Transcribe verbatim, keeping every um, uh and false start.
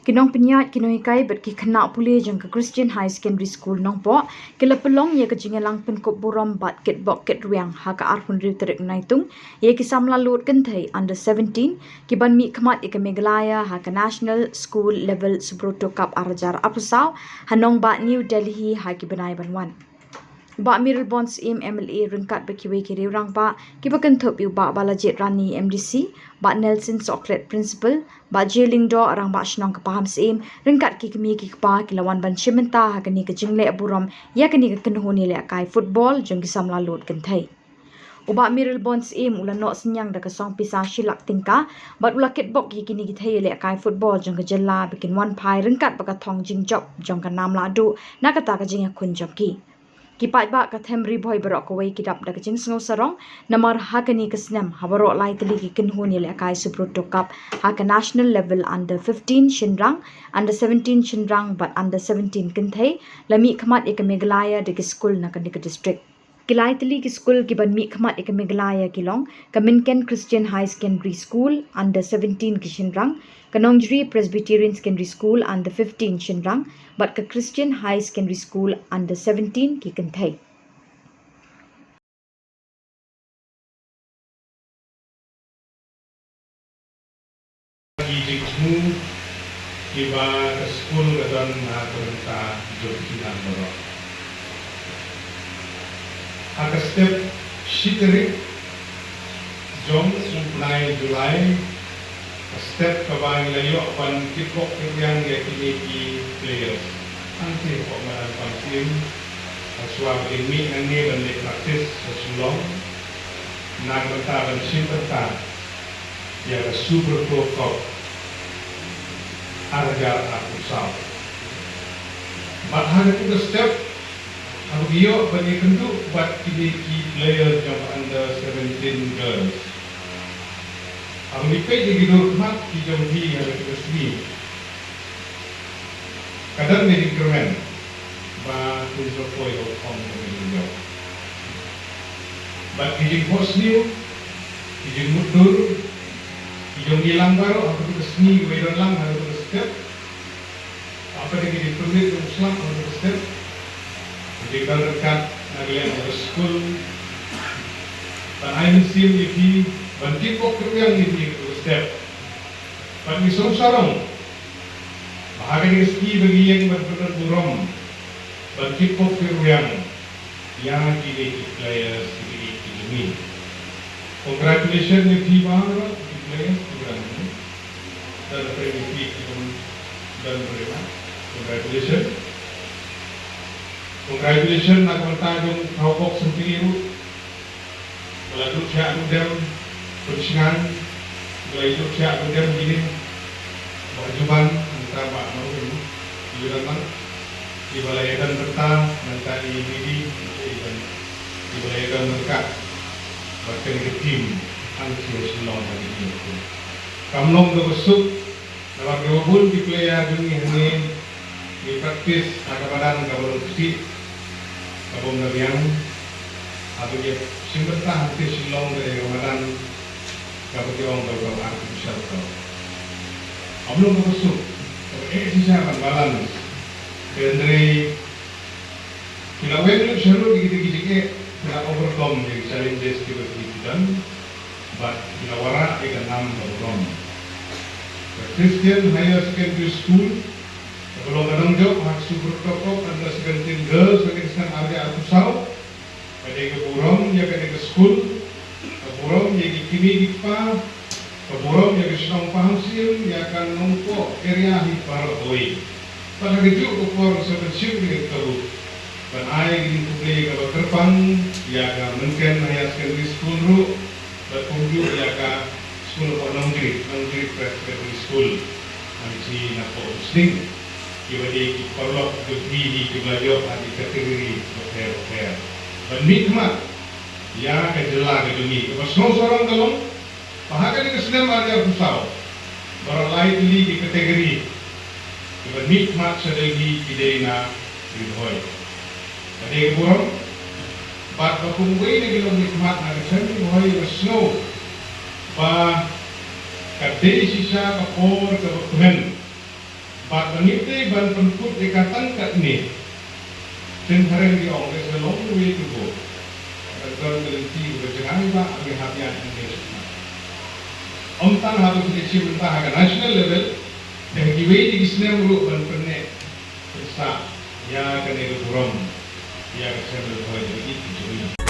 Ki nongpynïaid, ki nonghikai bad ki khynnah pule jong ka Christian High Secondary School Nongpoh ki la pynlong ïa ka jingïalang pynkup burom bad kitbok kitrwiang ha ka arphew hynriew tarik Naitung ïa ki samla lud kynthei under seventeen ki ban mih khmat ïa ka Meghalaya ha ka National School Level Subroto Cup ar hajar arphew saw ha nongbah New Delhi ha ki bnai ban wan. U Bah Mayralborn Syiem M L A ryngkat bad kiwei ki riew rangbah kiba kynthup ïa u Bah Balajied Rani M D C, Bah Nelson Sohkhlet Principal, Bah J Lyngdoh Rangbah Shnong ka Pahamsyiem ryngkat ki kmie ki kpa ki la wan ban shim bynta ha kane ka jingleh burom ïa kane ka kynhun ïalehkai football jong ki samla lud kynthei. U Bah Mayralborn Syiem u la noh synñiang da ka song pisa shi lak tyngka bad u la kitbok ïa kine ki thei ïalehkai football jong ka jylla ba kin wan phai ryngkat bad ka thong jingjop jong ka nam lahduh na kata ka jingïakhun jong ki. Ki paidbah ka them Ri Bhoi baroh kawei ki dap da ka jingsngew sarong namar ha kane ka snem ha baroh lai tylli ki kynhun ïalehkai Subroto Cup ha ka national level under fifteen shynrang, under seventeen shynrang bad under seventeen kynthei la mih khmat ïa ka Meghalaya da ki skul na kane ka district. Ki lai tylli ki skul ki ban mih khmat ïa ka Meghalaya ki long ka Mynken Christian High Secondary School under seventeen ki shynrang, ka Nongjri Presbyterian Secondary School under fifteen shynrang bad ka Christian High Secondary School under seventeen ki kynthei. Ki jingthmu kiba ka skul ka don ha ka bynta jong ki nang baroh. Ha ka step shi tarik jong u bnai July, ka step kaba ngi la ïoh ban kitbok kitrwiang ïa kine ki players. Hangtei hapoh madan Pahamsyiem, ha shuwa ba kin mih nangne ban leit practice sha Shillong na ka bynta ban shim bynta ïa ka Subroto Cup ar hajar arphew saw. Bad ha katu ka step haba ki ïoh ban ïakynduh bad kine ki player jong under seventeen girls, haba ngi peit ïa ki dur khmat ki jong ki ha katu ka sngi, ka don ka jingkyrmen ba ki sa poi ha u thong jong ka jingïaw. Bad ki jingphohsniew, ki jingmutdur ki jong ngi lang baroh ha katu ka sngi kaba ïadon lang ha katu ka step. Haba dei ki jingpynlong jong u slap ha katu ka step, ki jingdon ryngkat na ka liang ka skul, ban ai mynsiem ïa phi ban kitbok kitrwiang ïa phi ha katu ka step. Bad ngi sngewsarong ba ha kane ka sngi ba ngi ïeng ban pyndon burom ban kitbok kitrwiang ïa kine ki players, kine ki jong ngi. Congratulations ïa phi baroh ki players kiba dang don. Don phi ki, ki don phi. Congratulations. Congratulations na ka bynta jong u Thawbok Syntiew ruh. Ba la duh thiah duh dem pynshngaiñ, ba la duh thiah duh dem kine. Ba ju ban nangta ba ma u, ju ban ma. Kiba la ïadon bynta nangta i didi, kiba la ïadon bynta bad kane ka team hangtei Shillong ha kine. Kam long kaba suk namar kaba bun ki player jong ngi hangne ngi practice ha ka madan kaba long kti, kaba ym da biang. Haba ngi shim bynta hangtei Shillong ka dei ka madan kaba ki ong ka long artificial turf. Kam long kaba suk, kaba eh shisha ban balance. Hynrei ki la weng lut sha lut ïa kita ki jingeh, ki la overcome ïa ki challenges kiba ki don bad ki la wanrah ïa ka nam ka burom. Ka Christian Higher Secondary School kaba long ka nongjop ha ka Subroto Cup under seventeen girls ha ka snem ar hajar arphew saw. Ka dei ka burom ïa kane ka skul, ka burom ïa ki kmie ki kpa, ka burom ïa ka shnong Pahamsyiem, ïa ka Nongpoh area hi baroh kawei. Bad ha kajuh ka por sa ban shim ïa ka kabu ban ai ka jingkhublei kaba kyrpang ïa ka Mynken Higher Secondary School ruh, bad kumjuh ïa ka skul hapoh Nongjri, Nongjri Presbyterian School, Nangji napoh Usning. Kiba dei ki paralok jong phi hi kiba la ïoh ha ki category bapher bapher ban mihkhmat ïa ka jylla ka jong ngi. Kaba sngewsarong ka long ba ha kane ka snem ar hajar arphew saw, baroh lai tylli ki category kiba mihkhmat sha Delhi ki dei na Ri Bhoi. Ka dei ka burom bad ba kumwei na ki longmihkhmat na ka shnong Ri Bhoi ba sngew ba ka dei shisha ka por kaba kmen Bad ba ngi dei ban pynkut ïa ka tang katne. Teng phareng ki ong, there's a long way to go. Ka don ka lynti kaba jngai bha, ngi hap ïaid hangne shakhmat. Ym tang haba ngi shim bynta ha ka national level, te ha kiwei de ki snem ruh ban pynneh pynsah ïa kane ka burom ïa ka seng Ri Bhoi kaba ïeit ka jong ngi.